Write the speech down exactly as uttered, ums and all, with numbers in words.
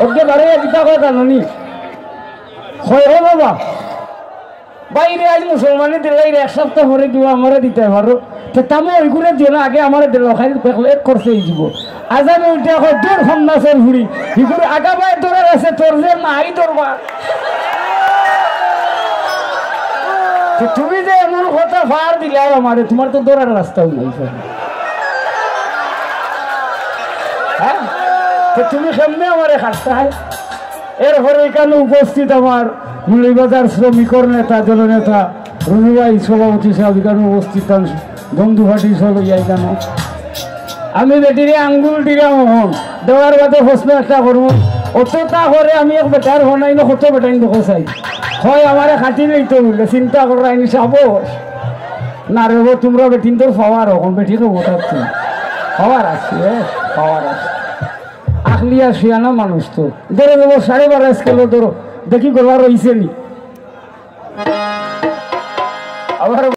ওকে বারে কিতা কয় জানো নি? কয়, "ও বাবা, বাইরে আইজ মুসলমানে দিলাইরে, এক সপ্তাহ পরে কিবা আমারে দিতায় পারো। তে তামো ওইগুরে দিও না, আগে আমারে দিলাও, খাইল দেখলে এক খরচে অইযিবো।" আজানে উঠে কয়, "দূর সন্ন্যাসর ফুড়ি, ইগুর আগাবায় দরার আছে, তোর যে নাই দরবার।" তো তুমি যে এমন কথা ফাড় দিলায় আমারে, তুমার তো দরার রাস্তাও নাই। হ্যাঁ? তো তুমি কেমনে আমারে খাটতায়? এরপরে এখানো উপস্থিত আমার মৌলভীবাজার শ্রমিকর নেতা, জননেতা রুমি ভাই সভাপতি সাব এখানো উপস্থিত, তান বন্ধু পার্টি সব লইয়া এখানো। আমি বেটিরে আঙ্গুল দিলাম অখন, দেওয়ার বাদে প্রশ্ন একটা করমু। অততা করে আমি এক বেটার ফোনাইনো কত বেটাইন দেখো চাই। হয় আমারে খাটি লইতো বলে চিন্তা কররায়নি সাবস। না রে গো, তুমরা বেটিন্তর পাওয়ার অখন বেটি তো ওঠাচ্ছি। পাওয়ার আছে, এ, পাওয়ার আছে। আখলিয়া শিয়ানা মানুষ তো। ধরো দেবো সাড়ে বারো স্কেলও ধরো। দেখি গলা রইছে নি। আবার